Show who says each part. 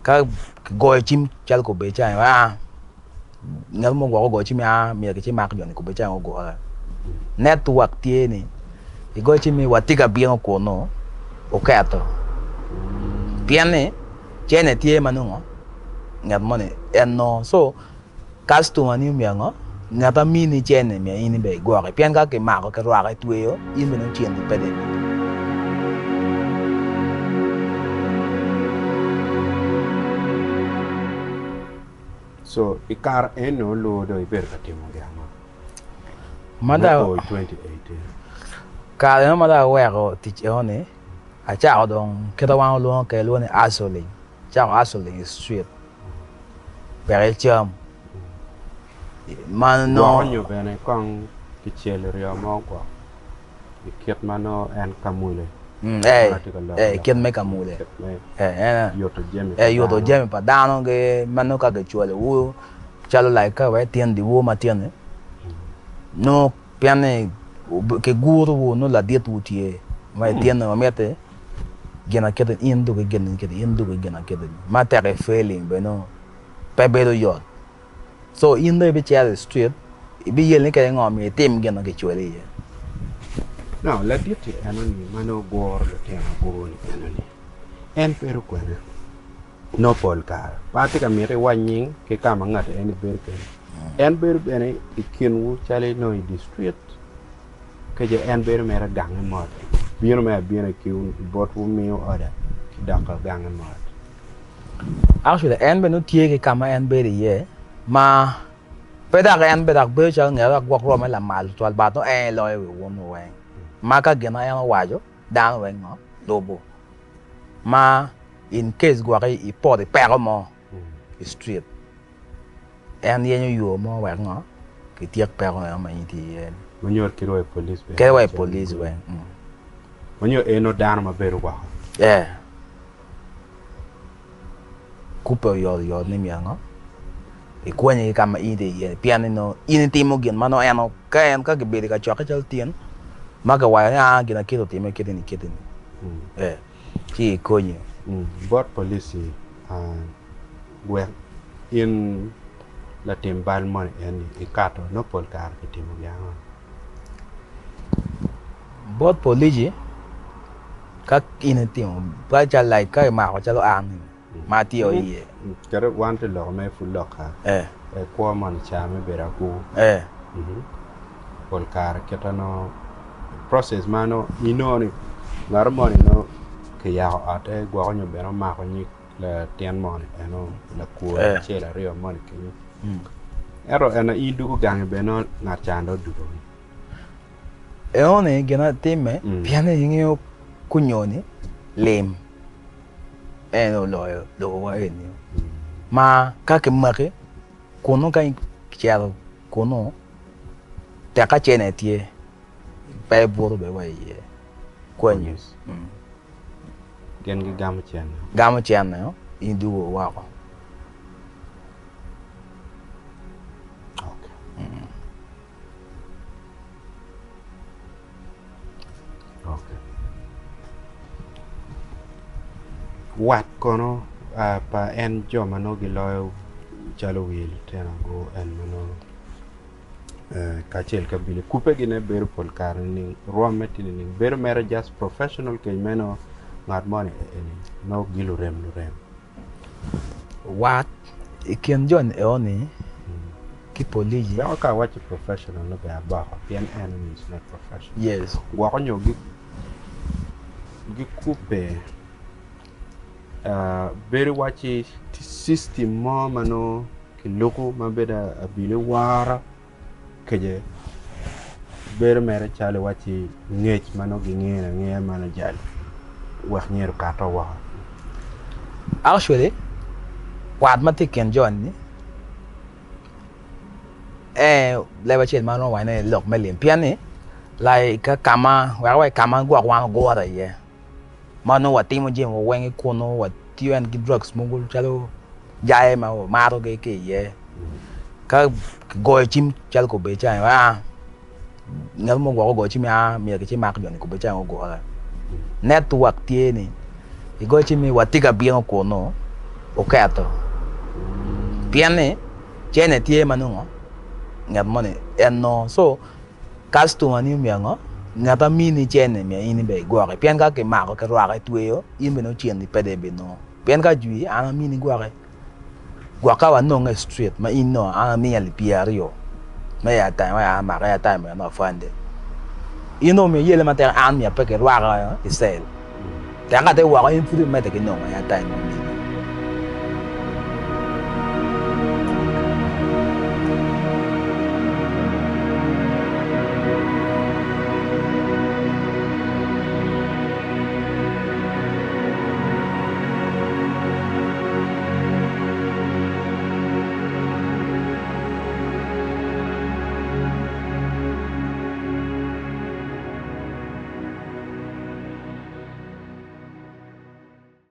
Speaker 1: Ka kigoyo cim calo kobedi ca ni aa ngat mo gwok ogoyo cim ni aa myero kicimak joni kobedi ca ni ogure. Network tye ni igoyo cim ni watye ka bino kunu oketo pien ni cene tye ma nongo ngat moni en nongo so Kactoma ni omyero ngo? Ngat a mini cene myero in bene igwoki pien ka kimako kirwako itweyo in bene nongo cente pe dong imito.
Speaker 2: So i kare eno luo dong ibedo ka timo gin ango?
Speaker 1: Ma
Speaker 2: Me
Speaker 1: dong
Speaker 2: o i 2018.
Speaker 1: kare eno ma dong aweko tic eno ni acako dong kit ma wan walwongo kwede lwongo ni hustling. Cako hustling i street wek icam ma
Speaker 2: Gwoko
Speaker 1: nongo
Speaker 2: nyo bene kong kicelo ryo mo gwok i kit ma nongo en kamule
Speaker 1: Mm,
Speaker 2: ma
Speaker 1: eh,
Speaker 2: atye ka lok
Speaker 1: eh,
Speaker 2: lok
Speaker 1: kit me kamule
Speaker 2: kit me
Speaker 1: eh, en
Speaker 2: yuto jami pa
Speaker 1: eh, yuto
Speaker 2: dano.
Speaker 1: jami pa dano gi ma nongo ka kicwalowu calo like ka wek tyen dyewor ma tyen-ni nongo Pien ni kigurowu nongo laditwu tye ma ityen ma mitte gin akite in dong ki gin akite in dong ki gin akite ma tek i failing bene nongo pe bedo yot so in dong ibicito i street ibiyelle ni kadi ngo myero itim gin ma kicwali iye.
Speaker 2: Now ladit-ti enoni ma nongo guro lutino agur-ni enoni en bedo kwene? Nongo pol kare pe atye ka miti iwac nying ki ka ma ngat eni bedo kwede. En bedo bene i kinwu calo inongo i distrit kece en bedo mere gange mot bino mere abina i kinwu botwu miyo oda ki dok gange mot.
Speaker 1: Actually en bene nongo tye ki ka ma en bedo iye ma pe dok en bene dok bedo calo ngat ma gwok rwomme lamal tutwal but nongo en aye loyo wi wunu weng ma ka gin ma en owaco dano weng ngo lubo ma In case gwoki ipoto i peko mo i street en yenyo yo mo wek ngo kityek peko eno ma in itye iye ni.
Speaker 2: Ma nyo kadi wa i police bene.
Speaker 1: Kadi wa i police weng.
Speaker 2: Ma nyo en nongo dano ma bedo woko.
Speaker 1: Ee. Kubbe oyot oyot ni myero ngo ikwenye ki ka ma in itye iye ni pien ni nongo in itimo gin ma nongo en ka en ka kibedo i kacokke calo tin ma kiwaco ni aa gin akit otime kiti ni kiti ni. Ee. ci ikonye.
Speaker 2: Bot polici wek in latim bal moni eni ikato nongo pol kare kitimo gin ango?
Speaker 1: Bot polici ka in itimo like ka kimako calo an ma atye iye.
Speaker 2: Kadi wan tye loko mere pud loka kwo moni ca me bedo agur pol kare kite nongo process ma nongo inongo ni ngat moni nongo kiyako otte gwoko nyo bene omako nyig latin moni eno lakwor acel aryo moni kenyo ento en aye in idwogo gangi bene nongo ngat ca dong odwogo.
Speaker 1: Eno ni gin ma timme pien ni ingeyo kunyoni lim. En oloyo lobowa eni ma ka kimaki kunu ka kicito kunu tek ka cene tye pe ibuto bene wa iye kwenyo
Speaker 2: Gin gigamo cene.
Speaker 1: Gamo cene in idwogo woko.
Speaker 2: Wat kono pa en jo ma nongo giloyo calo wi lutino gu en ma nongo kacel ki abili kubbe gine bedo pol kare nining rwomme tye nining bedo mere just professional kec meno ngat moni eni nongo gilurem lurem.
Speaker 1: Wat i kin joni eno-ni ki polici.
Speaker 2: Dok ka awaco professional nongo ber aboko pien en ni is not professional.
Speaker 1: Yes.
Speaker 2: Gwoko nyo gikubbe bedo wacci system mo ma nongo kiluko ma bedo abili woro. kece bedo mere calo iwacci ngec ma nongo gingene angeya man ojal wek myero okato woko.
Speaker 1: Actually wat ma tye i kin joni ee leb acel ma romo wacone ni lok me lim pien ni like ka ma wek awac ka ma gwok wan ogure iye ma nongo watimo jami wa weng ki kunu watiyo en ki drugs mogo calo jaye ma wamatogi ki iye ka kigoyo cim calo kobedi ca ni aa ngat mo gwok ogoyo cim ni aa myero kicimak joni kobedi ca ni gugure network tye ni igoyo cim ni watye ka bino kunu. Oketo. Pien ni cene tye ma nongo ngat moni en nongo. So kastoma ni myero ngo? Ngat a mini cene myero in bene igwoki. Pien ka kimako kirwako itweyo in bene nongo cen ni pe dong ibinongo. Pien ka jwi an amini gwoki. Gwok ka wanonge i street ma in nongo an amiyi alip pyeraryo me airtime wek amak airtime eno afande. In dong myero iyelle matek an myero pe kirwaka i cell. Tek ka atye woko in pud imedde ki nongo airtime ma megi.